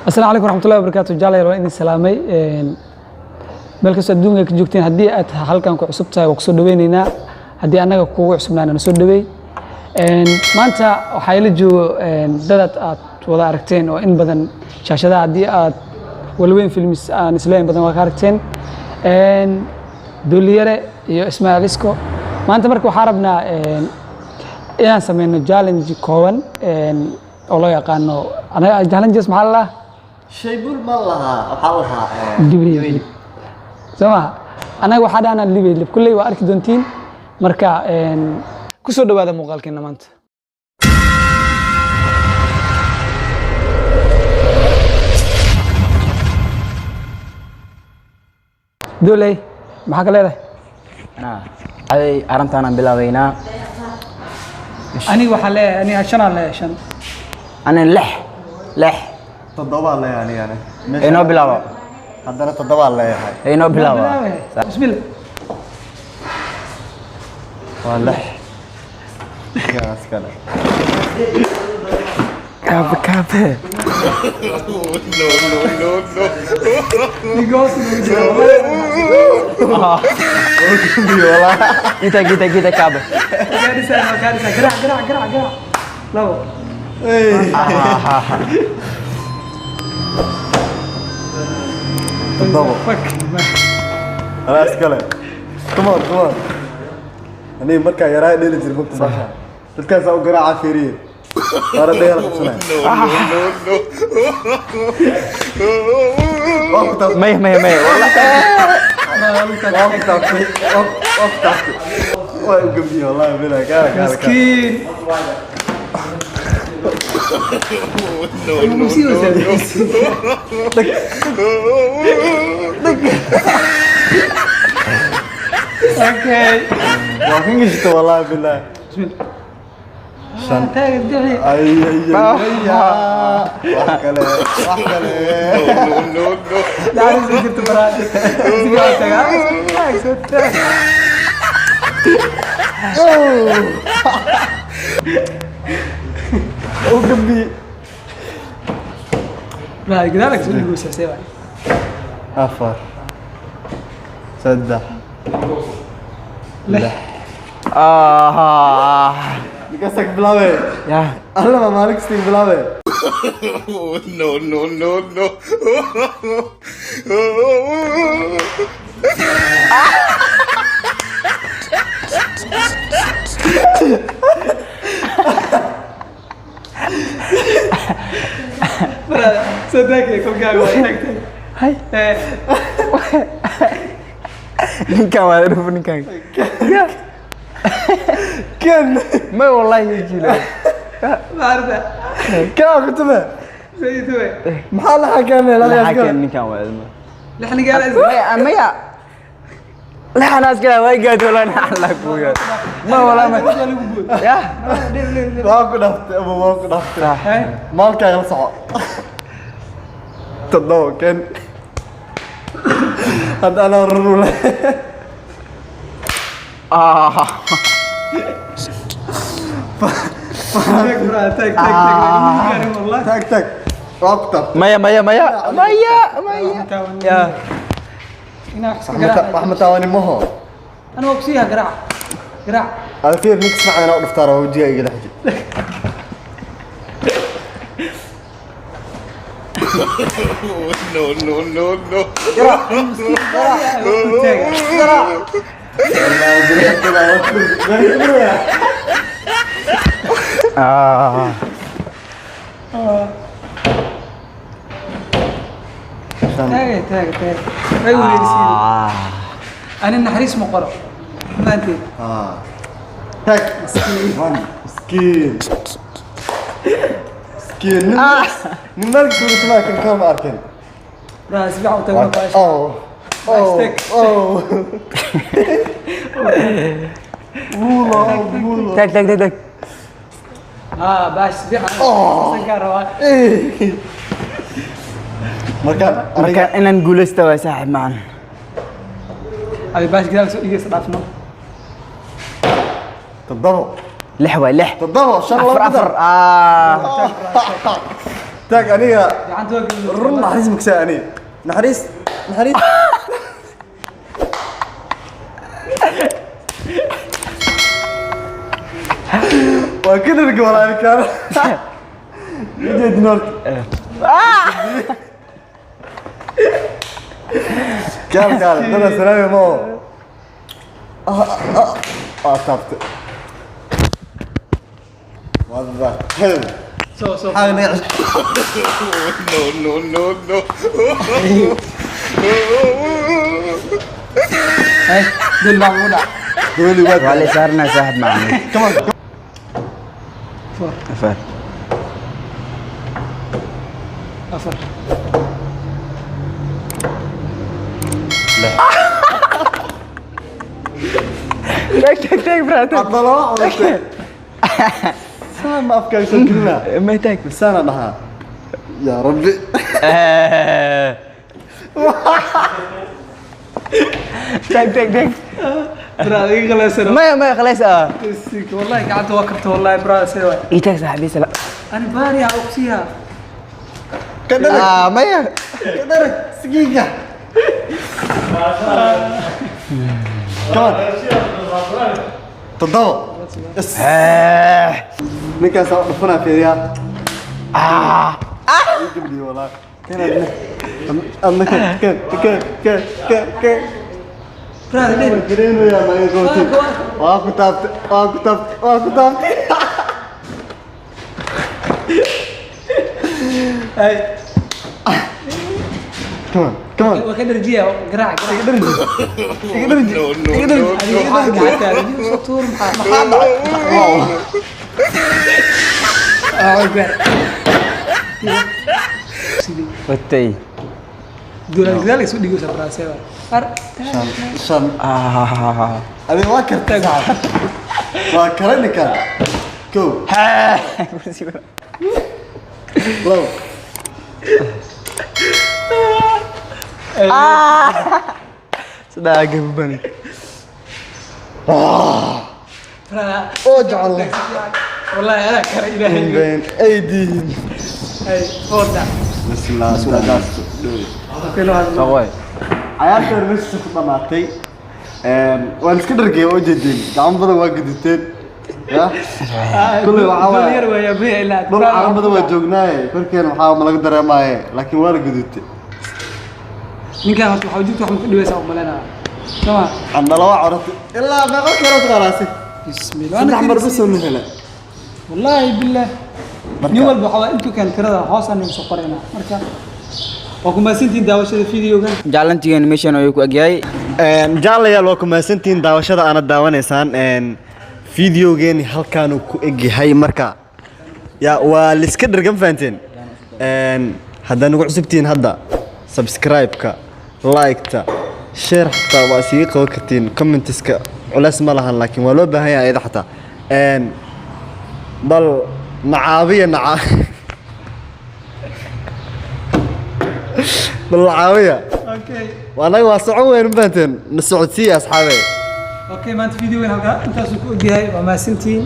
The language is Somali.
Asalaamu calaykum waraxmatullahi wabarakaatu. Jaalayal, waan idin salaamay meel kastoo adduunka ka joogteen. Haddii aad halkan ku cusub tahay, waa kusoo dhaweyneynaa. Haddii annaga kugu cusubnaana, na soo dhaweey. Maanta waxaa ila joogo dadaad aad wada aragteen oo in badan shaashadaha, haddii aad Walweyn Films aan isleeyahin badan waa ka aragteen, Duuliyare iyo Ismaaciil Isko. Maanta marka waxaa rabnaa inaan sameyno challenge kooban oo loo yaqaano anaga challenges maxaa la dhahaa? Shaybul ma lahaa, waxaa lahaa Libay lib soo maha? Annaga waxaa dhahnaa libay lib. Kulley waa arki doontiin. Marka ku soo dhawaada muuqaalkeena maanta. Dooley, maxaa ka leedahay? Aday arrintaanaan bilaabaynaa. Aniga waxaa leeyahay, aniga shanaa leeyahay, shan. Ani lix, lix. Toddobaa leeyahay anigana. Inoo bilaabo. Haddana toddobaa leeyahay. Inoo bilaaba. Bismillah. Waa lix gaas kale. Kaabe kaabe. Gita gita gita kaabe. Gaadhisaa, gaadhisaa, garaac, garaac, garaac, garaac, labo. Toddobo. Fuck. Anaa iskale. Come on, come on. Aniga markaa yaraa dheli jiray mugta basha dadkaasaa u garaaca fiiriye waana dhehel qabsanaya. Waa ku taabtay. Maya maya maya. Waa ku taabtay, waa ku taabtay, waa u gambiyey wallahi bilaa kaala kaala kaala. Miskiin. Okay. Waa kan gashta wallahi bilaa. Bismillah. Shan. Taag dixi. Ay ay ay ay, wax kale, wax kale. Naxariis ma jirto baraa. Si fiican tagaa. Taag, soo taag. U gambiyey. Baraa gadaal ka soo dhigaysaa see waay. Afar, saddex, Lix. Ninkaasa ka bilaabe. Ya. Alla ma maalin kasta ka bilaabe. No, no, no, no. Baraa soo taagay kolkaaga waa taag taag. Hay. Ninkan waa dhuf ninkan. Ken. May wallahi jilo. Maarta. Kaa kutume. Sayid way. Maxaa la xakaamay? Laxakan ninkan waa ilmo. Lix nigaal. Maya maya. Laxan askara way gaad wallahi naxla kuya. Ma wallahi ma. Ya. Waa ku dhaftay ama waa ku dhaftay maalkaaga la soco. Toddoba ken. Hadda anaa rurule. Taag baraa, taag taag taag. Wallahi. Taag taag, waa ku taabtay. Maya maya maya. Maya maya. Ya. Inaa wax iska garaac. Wax ma taawani maho. Ana waa kusiiyaa garaac. Garaac. Ada fiir, ninka ismacayna u dhuftaa rabaa wajiga iga dhex jir. No, no, no, no. Taag. Taag taag taag. Way wareerisiin. Ani naxariis ma qoro. Maanteed. Taag. Miskiin, miskiin, nin maalkiisa ugu tumaa kan kama arkin. Baraa si fiican u taag marka. Oh oh. Hashtag. Oh, buulo buulo. Taag taag taag taag. Ah, baash si fiican. Sankaa rabaa. Markaan Marka inaan guuleysto waa saaxiib macaan. Abi baash gadaal soo dhigaysa dhaafno. Toddobo. Lix waay, lix. Toddobo, shan. Afar. Laba. Afar. Taag aniga. Gacanta waa gaduudatay. Run naxariis maksaa aniga. Naxariis, naxariis. Waa ka dharga walaa kaan. Ujeedin horta. Kaal kaal, dada salaami ma oo. Waa taabtay. What the hell? Soo soo. Maxaa naga No, no, no, no. Ay, dil baa ugu dhac. Dooli waa Waa la saarnaa saaxib macna. Come on. Four. Afar. Afar. Tag tag tag brother. Hadda lama codotay. Saan ma afkaaga soo gelinaa? Ma tag. Lisaana dhahaa. Yaa Rabbi. Tag tag tag. Brother, iga qalaysano. Maya maya khalaas ah. Wallahi gacanta waa karta wallahi brother see waay. Ii tag saaxibi sala. Ani baari ha ogsiya. Ka dharag. Ah maya. Ka dharag. Sigiga. Come on. 7. Yes. Ninkaas aa dhufanaa fiiriyaa. Ah. Ii gabdhiyo walaa. Kan adna. Adna kan kan kan kan kan kan. Brother, dil. Gareenayaa ma iga gootay. Waa ku taabtay. Waa ku taabtay. Waa ku taabtay. Ay, Come on. Come on. waa ka dharjiya garaac garaac. Iga dharji. No, no, Iga dharji. no, Adiga no. maxaa gacanta adiga soo tuur maxaa Maxaa dhacay? Wow. Ah, gaar. Watay. Duulaan gadaal isu dhigaysa brother see waay. Ar. Shan. Shan. Ah. Adiga waa kartay saaxiib. Waa kala ninkan. Kow. Labo. Sadaa gabani. Brother. Oo jecel. Wallahi anaa kara ilaahay. Been aydiin. Ay, orda. Bismillah. Bismillah. Okay, loo hadlo. Saqoy. Cayaartan meesha ku dhamaatay. Waan iska dhargay oo jeedin. Gacmo badan waa guduteen. Ya? Kulli waxaa Dul waaye. yar weeyaa biya ilaa. Dhul carro badan waa joognaaye. Korkeena waxaa ma laga dareemaaye. Laakiin waa la gudutay. Ninkan horta waxaa jirta wax ma ka dhibaysaa u malaynaya. Sama. Candala waa coratay. Ilaa meeqa kale taqaanaasi. Bismillah. 3 mar bas oo nahela. Wallahi billah. Marka- Nin walba waxaa intuu keen tirada hoos aan soo qoraynaa. Marka waa ku mahadsantihiin daawashada videogan. Jaalantigan meeshan ayuu ku egyahay. Jaalayaal waa ku mahadsantihiin daawashada aana daawanaysaan. Videogeeni halkaanuu ku egyahay marka. Ya waa liska dhargan fahanteen. Haddaa nagu cusubtihiin hadda subscribe-ka, like-ta, share xataa waa isiga qaban kartiin comments-ka culays ma lahan laakiin waa loo baahan yahay ayada xataa. Bal nacaabiya nacaa bal nacaabiya. Okay. Waa anaga waa socon weyn ma fahanteen na socodsiiya asxaabey. Okay, maanta videogan halkaa intaasuu ku ogyahay. Waa mahadsantihiin.